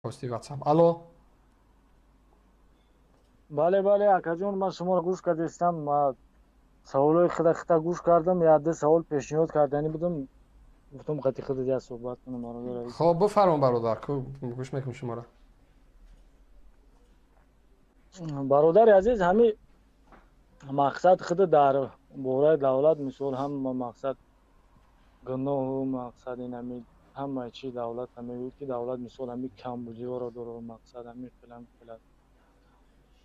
Воситаи WhatsApp. Алло. Бале, бале, акаҷон, ман шуморо гӯш кардистам. Ман саволҳои худа хита гӯш кардам, як ду савол пешниҳод карданӣ будам. Гуфтам қати худат як суҳбат кунам, бародар. Хоб, бифармо, бародар, гӯш мекунем шуморо. Бародари азиз, ҳами мақсад худ дар бораи давлат, мисол, ҳама мақсад гуноҳу мақсад ин ҳами ҳама чи давлат мегӯяд, ки давлат, мисол, ҳами камбудиҳоро дорад, мақсад ҳами филан филан.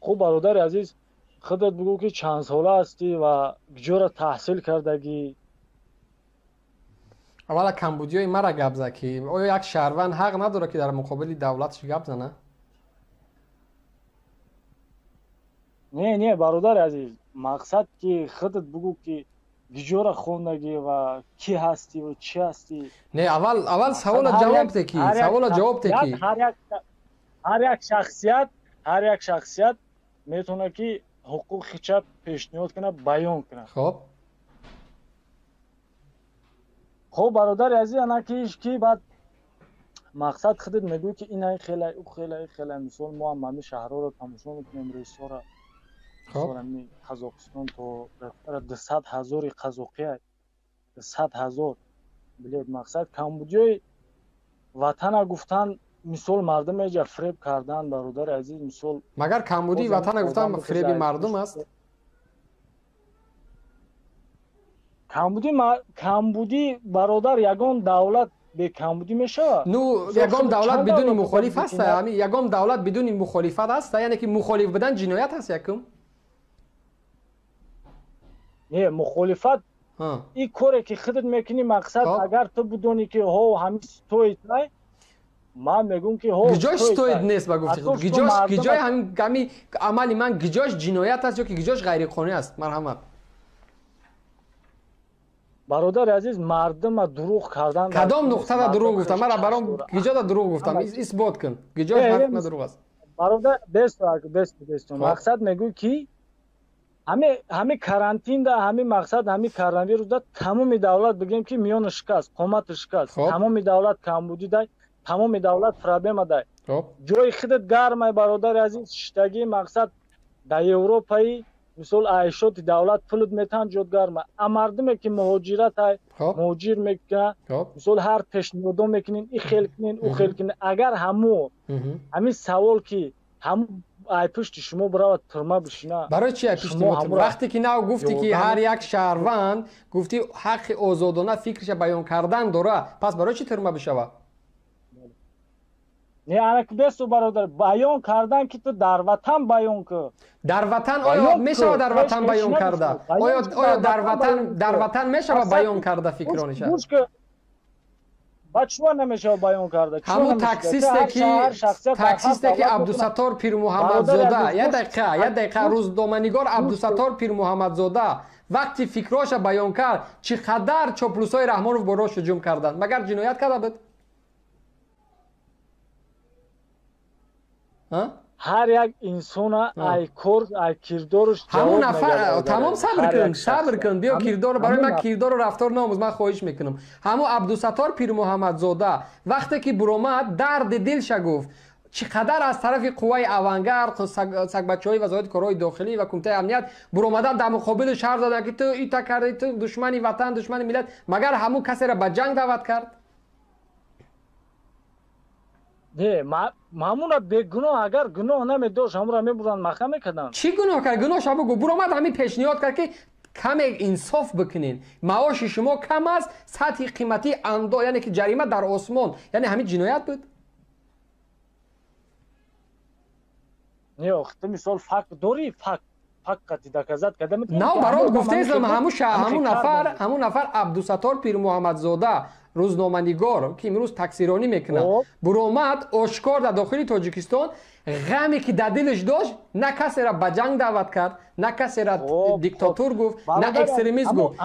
Хуб, бародари азиз, худат бигӯ, ки чанд сола ҳастӣ ва куҷоро таҳсил кардагӣ? Аввала камбудиҳои мара гап зад, ки оё як шаҳрванд ҳақ надорад, ки дар муқобили давлаташ гап зана? Не, не, бародари азиз, мақсад ки худат бигӯ, ки куҷоро хондагӣ ва кӣ ҳастӣ ва чӣ ҳастӣ. Не, аввал савола ҷавоб де, ки савола ҷавоб де, ки ҳар як шахсият метавонад, ки ҳуқуқи ча пешниҳод кунад, баён кунад. Хоб. Хуб, бародари азиз, ана ки баъд мақсад худат мегӯӣ, ки ина хеле, ӯ хеле, хеле. Мисол, мо ҳам ҳамин шаҳрҳоро тамошо мекунем, рейсҳоро. Ҳами Қазоқистон то 200 000 қазоқия, 200 000 билет. Мақсад камбудиёи ватана гуфтан, мисол, мардум эҷа фиреб кардан, бародари азиз, мисол. Магар камбудии ватана гуфтан фиреби мардум аст? Камбудӣ, камбудӣ, бародар, ягон давлат бекамбудӣ мешавад? Ну, ягон давлат бидуни мухолиф ҳаста? Ягон давлат бидуни мухолифат ҳаста? Яъне ки мухолиф будан ҷиноят ҳаст якум? Не, мухолифат и коре ки худат мекунӣ, мақсад, агар ту бидонӣ, ки ҳо, ҳами стоит, ман мегӯм, ки ҳо. Гиҷош стоит нест, ба гуфти худ? Гиҷои ҳами амали ман гиҷош ҷиноят аст ё ки гиҷош ғайриқонунӣ аст? Марҳамат. Бародари азиз, мардума дурӯғ кардан. Кадом нуқтада дурӯғ гуфтам? Мара баром гиҷода дурӯғ гуфтам, исбот кун, гиҷош ҳарф дурӯғ аст. Бародар, бесто, бесто, бесто. Мақсад мегӯй, ки ҳами карантинда, ҳами мақсад, ҳами коронавирусда тамоми давлат, бигем, ки миёна шикаст, қомати шикаст, тамоми давлат камбудӣ дай, тамоми давлат проблема дай, ҷои худат гармай, бародари азиз, шиштагӣ, мақсад, дар Европаи, мисол, айшоти давлат пулут метаҳанд, ҷот гарма. А мардуме ки муҳоҷиратай, муҳоҷир мекунад, мисол, ҳар пешниҳодо мекунин, и хел кунин, ӯ хел кунин. Агар ҳамо ҳамин савол, ки ҳамо ай пушти шумо биравад, турма бишина. Барои чи ай пушти? Вақте ки нав гуфтӣ, ки ҳар як шаҳрванд, гуфтӣ, ҳаққи озодона фикрша баён кардан дора, пас барои чи турма бишавад? Не, ана бесу, бародар, баён кардан, ки ту дар ватан баён кун. Дар ватан оё мешавад дар ватан баён карда? Оё дар ватан мешавад баён карда фикрониша? Ба чума намешавад баён карда? Ҳамун таксисте, ки Абдусаттор Пирмуҳаммадзода, як дақиқа, як дақиқа, рӯзноманигор Абдусаттор Пирмуҳаммадзода вақти фикроша баён кард, чӣ қадар чоплусҳои Раҳмонов бо рош ҳуҷум карданд, магар ҷиноят карда буд? Ҳар як инсона ай кор, ай кирдоруш. Ҳамун нафар, тамом, сабр кун, сабр кун, биё, кирдор барои ман кирдору рафтор наомӯз, ман хоҳиш мекунам. Ҳамун Абдусаттор Пирмуҳаммадзода вақте ки буромад, дарди дилша гуфт, чӣ қадар аз тарафи қувваи авангард, сагбачаҳои Вазорати корҳои дохилӣ ва Кумитаи амният буромадан, дар муқобили шаҳр заданд, ки ту ита кардӣ, ту душмани ватан, душмани миллат. Магар ҳамун касеро ба ҷанг даъват кард? Не, ҳамуна бегуноҳ, агар гуноҳ намедошт, ҳамура мебуранд, маҳкам мекарданд. Чӣ гуноҳ кард? Гуноҳ бугу. Буромад, ҳамин пешниҳод кард, ки каме инсоф бикунед, маоши шумо кам аст, сатҳи қиматии андо, яъне ки ҷарима дар осмон. Яъне ҳамин ҷиноят буд? Не, охи, ту, мисол, факт дорӣ? Факт қати доказать карда метавонӣ? На, барот гуфтаистам, ҳамун нафар Абдусаттор Пирмуҳаммадзода, рӯзноманигор, ки имрӯз таксиронӣ мекунад, буромад ошкор дар дохили Тоҷикистон, ғаме ки дар дилаш дошт, на касеро ба ҷанг даъват кард, на касеро диктатур гуфт, на экстремист гуфт.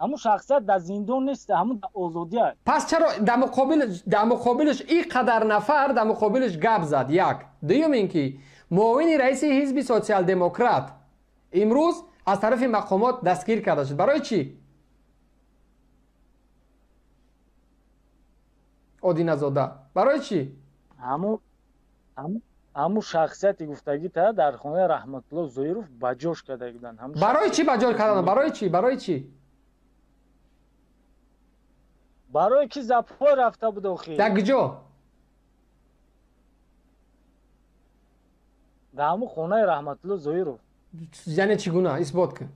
Ҳамун шахсият дар зиндон нест, ҳамун дар озодӣ. Пас чаро дар муқобилаш ин қадар нафар дар муқобилаш гап зад? Як дуюм ин ки муовини раиси ҳизби Социал-демократ имрӯз аз тарафи мақомот дастгир карда шуд. Барои чӣ? Одиназода Барои чӣ? Ҳамун шахсияти гуфтагӣ та дар хонаи Раҳматулло Зоиров ба ҷош карда буданд. Барои чӣ ба ҷош карданд? Барои чӣ? Барои чӣ? Барои ки запой рафта буд охир. Дар куҷо? Дар ҳамун хонаи Раҳматулло Зоиров. Яъне чӣ гуна? Исбот кун.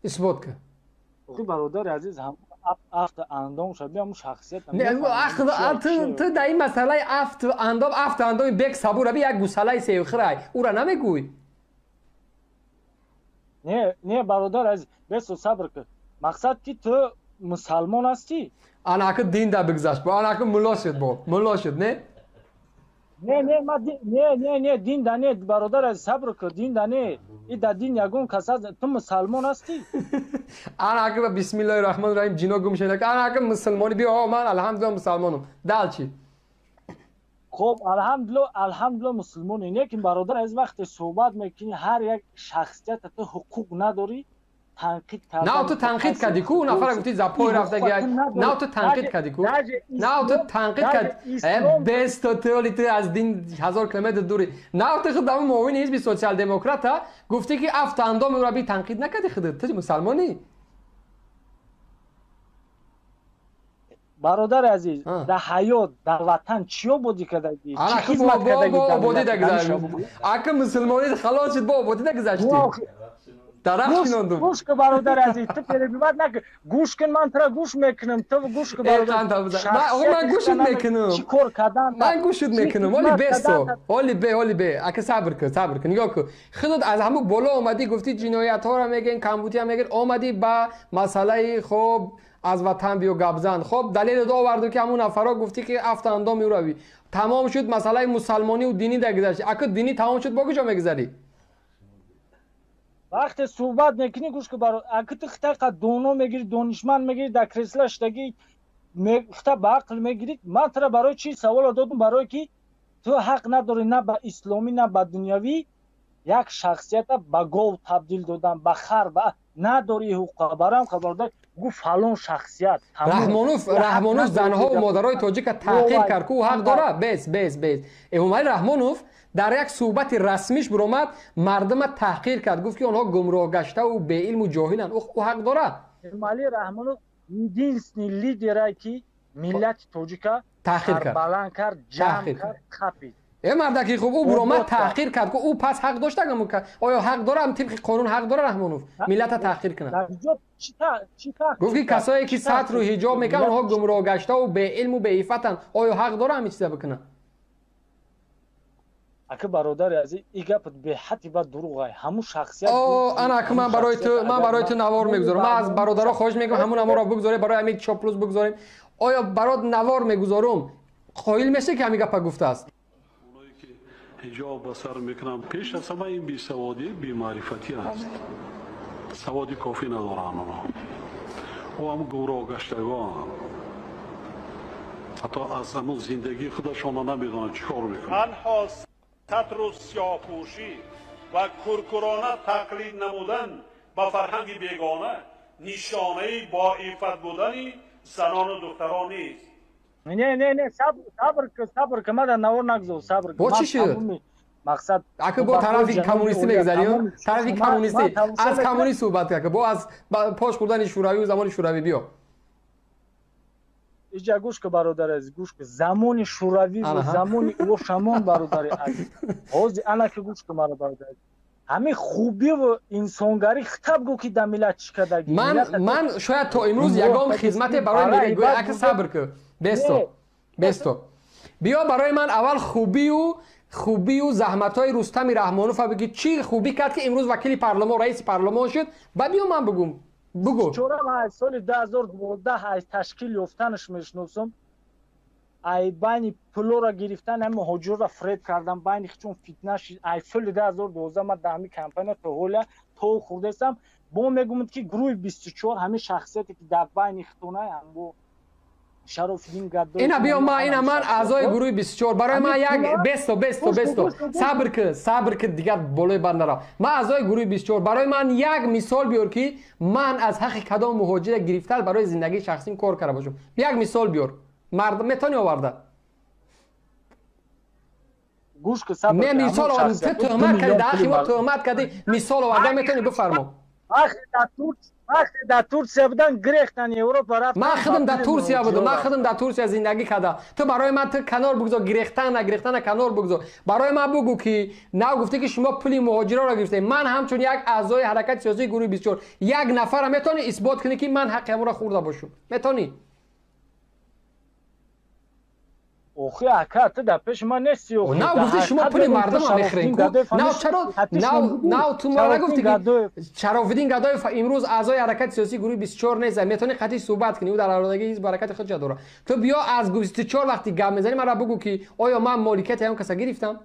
Исбот кун. Бародари азиз, афту андом шаби ҳамун шахсият. Ту дар ин масъалаи афту андом, афту андоми бек сабура би як гусалаи севхирай. Ура намегӯй? Не, не, бародар азиз, бесо сабр кун. Мақсад ки ту мусалмон ҳастӣ? Ана аки дин да бигзашт бо, ана аки мулло шуд бо, мулло шуд, не? Не, не, ма не, не, не, дин да не, бародар азиз, сабр кун, дин да не. И да дин ягон кас аст, ту мусалмон ҳастӣ? Ана аки бисмиллоҳи раҳмони раҳим ҷино гум шуда. Ана аки мусулмонӣ биё, ман алҳамдулиллоҳ мусалмонам. Дал чӣ? Хоб, алҳамдулиллоҳ, алҳамдулиллоҳ мусулмонӣ. Лекин бародар азиз, вақте суҳбат мекунӣ, ҳар як шахсията ту ҳуқуқ надорӣ танқид кардан. На, ту танқид кардӣ ку, нафара гуфтӣ запой рафтаги. На, ту танқид кардӣ ку. На, ту танқид кардӣ. Бес то ту оли ту аз дин 1000 километр дурӣ. На, ту худ ҳамун муовини ҳизби социал-демократа гуфтӣ ки афту андоми ӯро би танқид накардӣ худат. Ту мусалмонӣ? Бародари азиз, дар ҳаёт, дар ватан чӣ ободӣ кардагӣ? Чӣ хизмат кардагӣ? Ободӣ дагузашт. Ака мусулмонӣ халос шуд, бо ободӣ дагузаштӣ. Дарахт шинондум. Гӯш кун, бародари азиз, ту перебивать накун. Гӯш кун, ман тура гӯш мекунам. Ту гӯш кун, бародар. Ман гӯшат мекунам. Чӣ кор кардан? Ман гӯшат мекунам. Оли бесто. Оли бе, оли бе. Ака сабр кун, сабр кун. Нигоҳ кун. Худат аз ҳамун боло омадӣ, гуфтӣ ҷиноятҳоро мегӯен, камбудиам мегӯен, омадӣ ба масъалаи хоб аз ватан биё гап зан. Хоб далелат овардум ки ҳамун нафарҳо гуфтӣ ки афту андоми ӯро тамом шуд, масъалаи мусалмониву динӣ дагузашт. Ака динӣ тамом шуд, бо куҷо мегузарӣ? Вақте суҳбат мекунӣ, гӯш кун, бародар, аки ту хитақа доно мегирӣ, донишманд мегирӣ, дар кресла шидагӣ, хита ба ақл мегирӣ. Ман тура барои чӣ саволо додум? Барое ки ту ҳақ надорӣ на ба исломӣ, на ба дунявӣ як шахсията ба гов табдил додан, ба хар, ба надорӣ ҳуқуқ. Бароям бародар, гу фалон шахсият. Раҳмонов, Раҳмонов занҳову модарои тоҷика таҳқир кард ку, ӯ ҳақ дора? Бес, бес, бес. Эмомалӣ Раҳмонов дар як суҳбати расмиш биромад, мардума таҳқир кард, гуфт ки онҳо гумроҳгаштаву беилму ҷоҳиланд. Ӯ ҳақ дора? Эмомалӣ Раҳмонов единственный лидерае ки миллати тоҷика таҳқир кард, баланд кард, ҷамъ кард, қапид. Э мардаки хуб, ӯ биромад таҳқир кард ку, ӯ пас ҳақ дошта? Оё ҳақ дора? Тибқи қонун ҳақ дора Раҳмонов миллата таҳқир кунад? Гуфт ки касое ки сатру ҳиҷоб мекунанд, онҳо гумроҳгаштаву беилму беиффатанд. Оё ҳақ дора ҳамин чиза бикунад? Ака бародари азиз, ин гапат беҳадди бад дурӯғ ай. Ҳамун шахсият. Ана ака ман барои ту, ман барои ту навор мегузорам. Ман аз бародаро хоҳиш мекунам ҳамун наворро бигузорем, барои ҳамин чоплус бигузорем. Оё барот навор мегузорум, қоил мешавӣ ки ҳамин гапа гуфтааст? Ҳиҷоб ба сар мекунам, пеш аз ҳама ин бесаводӣ, бемаърифатӣ аст. Саводи кофӣ надоранд онҳо. Ӯ ҳам гумроҳгаштагон, ҳатто аз ҳамун зиндагии худашонро намедонанд чӣ кор мекунанд. Танҳо сатру сиёҳпӯшӣ ва куркурона тақлид намудан ба фарҳанги бегона нишонаи боиффат будани занону духтарон нест. Не, не, не, сабр, сабр кун, сабр кун, ман дар навор нагузор, сабр кун. Бо чӣ шуд? Мақсад ака бо тарафи коммунистӣ мегузарӣ? Тарафи коммунистӣ, аз коммунист суҳбат кард, бо аз пош хӯрдани шӯравӣ, замони шӯравӣ биё. Иҷа гӯш кун, бародари азиз, гӯш кун. Замони шӯравӣ ва замони ӯшамон, бародари азиз. Ҳозир ана ки гӯш кун маро, бародари азиз. Ҳамин хубиву инсонгарӣ хитаб гӯ ки дар миллат чӣ кардагӣ. Ман шояд то имрӯз ягон хизмате барои миллат, ака сабр кун. Бесто, бесто. Биё барои ман аввал хубию заҳматҳои Рустами Раҳмонов бигӣ, чӣ хубӣ кард ки имрӯз вакили парлумон, раиси парлумон шуд, ба биё ман бигӯм. Бугӯ. Чора ман аз соли 2012 аз ташкил ёфтанаш мешиносам. Ай байни пулоро гирифтан, ҳамин муҳоҷирро фреб кардан, байни чун фитна шид. Ай соли 2012 ман дар ҳамин компания то ҳола то хурдестам. Бо мегӯмад ки гурӯҳи 24 ҳамин шахсияте ки дар байни хитона ҳамбо Шарофиддин Гадоев. Ина биё ма, ина ман аъзои гурӯҳи 24 барои ман як бесто бесто бесто сабр ки, сабр ки, дигар болои банд нарав. Ман аъзои гурӯҳи 24, барои ман як мисол биёр, ки ман аз ҳаққи кадом муҳоҷира гирифтар барои зиндагии шахсим кор карда бошам. Як мисол биёр. Мард метавонӣ оварда? Гӯш ки, сабр. Не, мисол овард, ту туҳмат кардӣ, дар ҳаққи мо туҳмат кардӣ, мисол оварда метавонӣ, бифармо. Вақте дар Турсия будан, гирехтан, Европа рафтан. Ман худам дар Турсия будам, ман худам дар Турсия зиндагӣ кардам. Ту барои ман, ту канор бигзор гирехтан, нагирехтана канор бигзор. Барои ман бугӯ, ки нав гуфтӣ, ки шумо пули муҳоҷироро гирифтед. Ман ҳамчун як аъзои ҳаракати сиёсии гурӯҳи 24 як нафара метавонӣ исбот кунӣ, ки ман ҳаққи ҳамонро хӯрда бошам? Метавонӣ? Охи, ака, ту дар пеши ман нести. Охи нав гуфтӣ, шумо пули мардумро мехӯред ку. Нав чаро нав ту мо нагуфтӣ, ки Шарофиддин Гадоев имрӯз аъзои ҳаракати сиёсии гурӯҳи 24 нест? Метавонӣ қатъи суҳбат кунӣ, ӯ дар ародагии ҳизб ҳаракати худша дорад. Ту биё, аз 24 вақти гап мезанӣ, маро бугӯ, ки оё ман моликияти ҳамон каса гирифтам?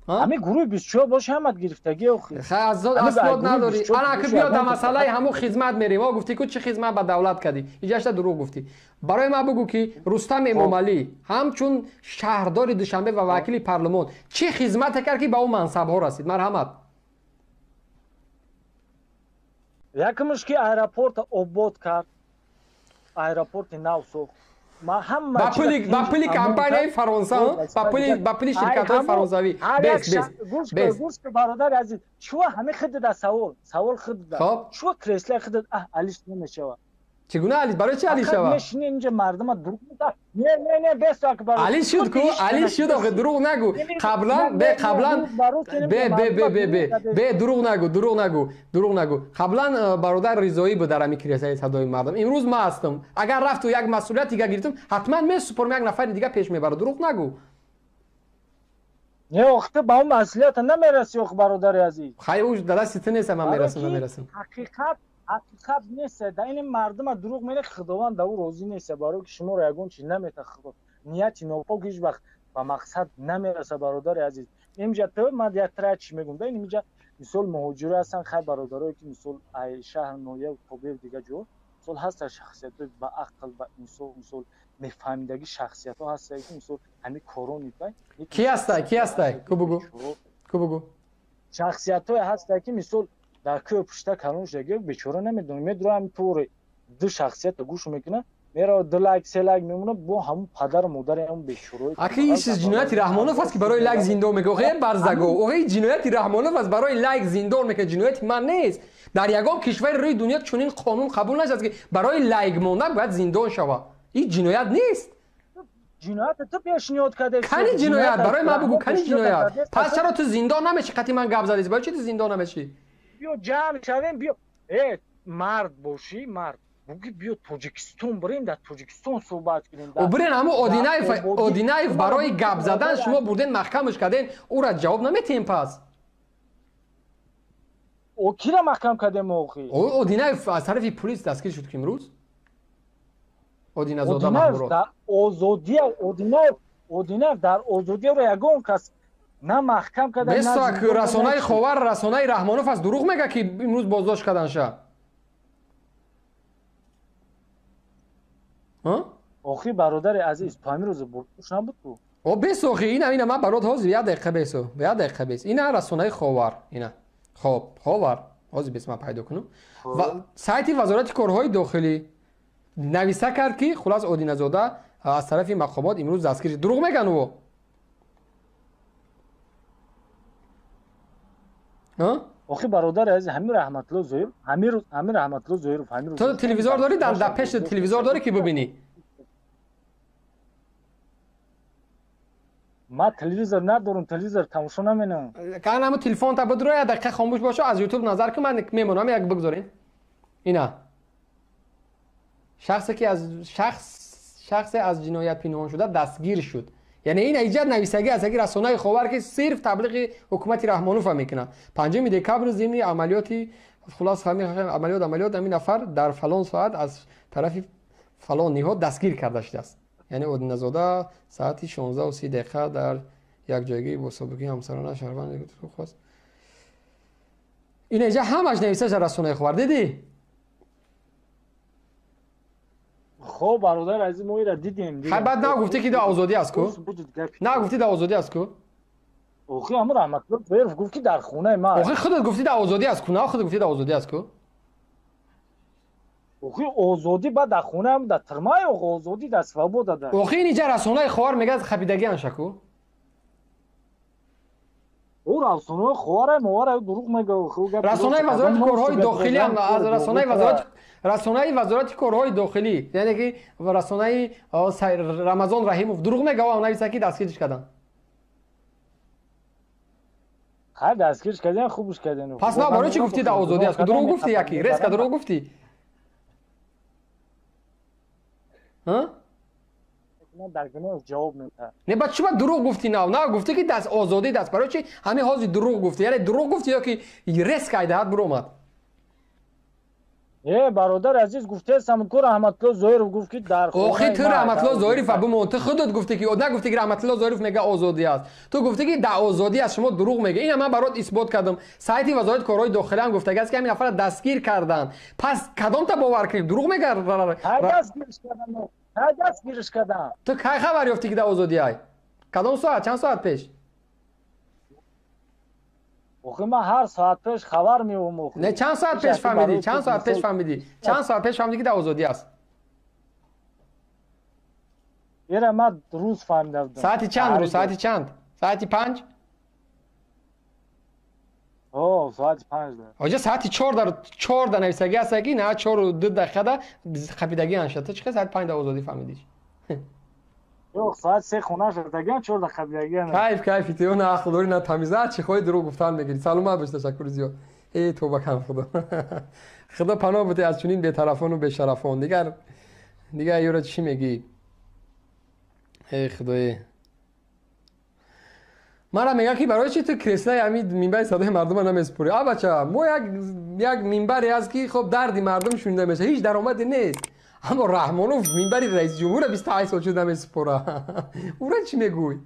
Ҳамин гурӯҳи 24 боша, ҳамат гирифтагӣ, охи. Асбот надорӣ. Ана ки биё, дар масъалаи ҳамун хизмат мерем. О, гуфтӣ ку, чӣ хизмат ба давлат кардӣ? Иҷашта дурӯғ гуфтӣ. Барои ман бугӯ, ки Рустам Эмомалӣ ҳамчун шаҳрдори Душанбе ва вакили парлумон чӣ хизмате кард, ки ба ӯ мансабҳо расид? Марҳамат. Якумш, ки аэропорта обод кард, аэропорти нав сохт. Ба пули компанияи Фаронса, ба пули ширкатҳои фаронсавӣ. Бес, бес, бес. Гӯш ки, бародари азиз, чӯ ҳамин хидда савол, савол хидда, чӯ креслаи хидда алиш намешавад? Чӣ гуна алиш? Барои чи алиш шава? Мешини инҷа, мардума дурӯғ не, не, не, бес. Алиш шуд ку, алиш шуд. Охи, дурӯғ нагӯ. Қаблан бе, қаблан бе, бе, бе, бе, бе, бе, дурӯғ нагӯ, дурӯғ нагӯ, дурӯғ нагӯ. Қаблан бародар Ризоӣ буд дар ҳамин креслаи садои мардум, имрӯз ман ҳастам. Агар рафту як масъулият дига гирифтам, ҳатман месупорам, як нафари дига пеш мебарад. Дурӯғ нагӯ. Не, охи, ту ба он масъулията намераси, охи, бародари азиз. Хай, ӯ дар дасти ту нест, ман мерасам, намерасам. Ҳақиқат нест да ин мардума дурӯғ мере, Худованд да ӯ розӣ нест, барое ки шуморо ягон чиз намета. Худо нияти нопок ҳеҷ вақт ба мақсад намераса, бародари азиз. Инҷа ту, ман як тра чӣ мегӯм да, инҷа мисол муҳоҷиро ҳастан, хай, бародарое ки мисол ай шаҳр, ноҳия, тобеъ, дига ҷо, мисол ҳаста шахсиятҳои ба ақл, ба инсоф, мисол мефаҳмидагӣ шахсиятҳо ҳастае, ки мисол ҳамин корони Ки ҳастай? Ки ҳастай? Ку бугӯ, ку бугӯ. Шахсиятҳое ҳастае, ки мисол дар кӯ пушта калон шудаги, бечора намедонам, медура ҳами тури ду шахсията гӯш мекуна, мерава, ду лайк, се лайк мемона, бо ҳамун падару модари ҳамун бечораи. Аки, ин чиз ҷинояти Раҳмонов аст, ки барои лайк зиндон мекунад. Охе, барзаго, охе, ҷинояти Раҳмонов аст, барои лайк зиндон мекунад, ҷинояти ман нест. Дар ягон кишвари рӯи дунё чунин қонун қабул нашудааст, ки барои лайк мондан бояд зиндон шавад. Ин ҷиноят нест. Ҷиноят ту пешниҳод карда. Кани ҷиноят? Барои ман бугӯ, кани ҷиноят? Пас чаро ту зиндон намешӣ? Қати ман гап задӣ, барои чи ту зиндон намешӣ? Биё, ҷамъ шавем, биё, мард бошӣ, мард буги, биё Тоҷикистон бирем, дар Тоҷикистон суҳбат кунем. Бирен, ҳамун Одинаев, Одинаев барои гап задан шумо бурден, маҳкамаш карден, ӯра ҷавоб наметиҳем пас? Кира маҳкам кардем, охи? Одинаев аз тарафи полис дастгир шуд, ки имрӯз Одиназода Маҳмурод. Озодия, Одинаев, Одинаев дар озодияро ягон кас на маҳкам карда. Бесак, расонаи Ховар, расонаи Раҳмонов аст, дурӯғ мега, ки имрӯз боздошт карданша. Охи, бародари азиз, то ҳамин рӯз боздошт набуд ку. О, бес, охи, ина, ина, ман барот ҳозир, як дақиқа бесо, як дақиқа бес. Ина расонаи Ховар, ина, хоб, Ховар, ҳозир бес, ман пайдо кунам. Сайти Вазорати корҳои дохилӣ нависта кард, ки хулас Одиназода аз тарафи мақомот имрӯз дастгир шуд. Дурӯғ меган ӯ? Охи, бародари азиз, ҳамин Раҳматулло Зоиров, ҳамин рӯз, ҳамин Раҳматулло Зоиров ҳамин рӯз. Ту телевизор дорӣ? Дар пеш телевизор дорӣ, ки бибинӣ? Ман телевизор надорам, телевизор тамошо наменам. Кан ҳамун телефонта бидро, як дақиқа хомӯш бошо, аз Ютуб назар кун, ман мемонам, як бигзорем. Ина шахсе ки аз шахс, шахсе аз ҷиноят пинҳон шуда дастгир шуд. Яъне ин иҷад нависагӣ аст, расонаи Ховар, ки сирф таблиғи ҳукумати Раҳмонова мекунад. 5 декабр зимни амалиёти, хулос, амалиёт, амалиёт, ҳамин нафар дар фалон соат аз тарафи фалон ниҳод дастгир карда шудааст. Яъне Одиназода соати 16:30 дар якҷойгӣ бо собиқи ҳамсарона шаҳрванд хост. Ин иҷа ҳамаш нависта шуда, расонаи Ховар, дидӣ? Хоб, бародар азиз, мо ира дидем. Хай, баъд на гуфтӣ, ки да озодӣ аст ку? На гуфтӣ, да озодӣ аст ку? Охи, ҳамун Раҳматулло Зоиров гуфт, ки дар хонаи ман. Охи, худат гуфтӣ, да озодӣ аст ку? На худат гуфтӣ, да озодӣ аст ку? Охи, озодӣ баъд дар хонаам, дар тирмаи, охи, озодӣ дар свобода да. Охи, инҷа расонаи Ховар мегӯяд, хапидагиан шаку. Ӯ расонаи Ховара мовара дурӯғ мегӯяд. Расонаи вазорати корҳои дохилӣ ҳам, аз расонаи вазорат, расонаи вазорати корҳои дохилӣ, яъне ки расонаи Рамазон Раҳимов дурӯғ мегӯяд, нависа, ки дастгириш карданд. Хай, дастгириш кардем, хубш кардем. Пас на барои чӣ гуфтӣ, да озодӣ аст? Дурӯғ гуфтӣ, яки резко дурӯғ гуфтӣ. Дар гуноҳ ҷавоб медиҳад. Не, ба чӣ ба дурӯғ гуфтӣ? Нав гуфтӣ, ки даст озодӣ даст, барои чӣ ҳамин ҳозир дурӯғ гуфтӣ? Яъне дурӯғ гуфтӣ ё ки резко айдаҳат биромад? Э, бародар азиз, гуфтаестам ку, Раҳматулло Зоиров гуфт, ки дар Охи, ту Раҳматулло Зоиров бимон, ту худат гуфтӣ, ки нагуфтӣ, ки Раҳматулло Зоиров мега озодӣ аст. Ту гуфтӣ, ки дар озодӣ аст. Шумо дурӯғ мега. Ина ман барот исбот кардам, сайти вазорати корҳои дохилӣ ҳам гуфтагӣ аст, ки ҳамин нафарро дастгир карданд. Пас кадомта бовар кунем? Дурӯғ мега. Дастгириш кардам. Ту кай хабар ёфтӣ, ки дар озодӣ ай? Кадом соат, чанд соат пеш? Охи, ман ҳар соат пеш хабар меомӯхт. Не, чанд соат пеш фаҳмидӣ? Чанд соат пеш фаҳмидӣ? Чанд соат пеш фаҳмидӣ, ки дар озодӣ аст? Ира ман рӯз фаҳмида будам. Соати чанд рӯз, соати чанд? Соати 5? О, соати 5 да. Оҷа соати 4 дар 4 да нависагӣ аст, ки на 4:02 да хапидагӣ анша. Ту чӣ хел соати 5 да озодӣ фаҳмидӣ? Ёх, соати 3 хона шудагиам, 4 да хапидагиам. Кайф, кайфи ту, на ақл дорӣ, на тамиз, на чӣ хоҳӣ дурӯғ гуфтан мегирӣ. Саломат бош, ташаккури зиёд. Э, тоба кан, худо, худо паноҳ буде аз чунин бетарафону бешарафон. Дигар ёро чӣ мегӣ? Э, худое, мара мега, ки барои чи ту креслаи ҳамин минбари садои мардума намеспурӣ? А бача, мо як минбаре аст, ки хоб дарди мардум шунида мешавад, ҳеҷ даромаде нест. Аммо Раҳмонов минбари раисҷумҳурра 28 сол шуд намеспура, ура чӣ мегӯй?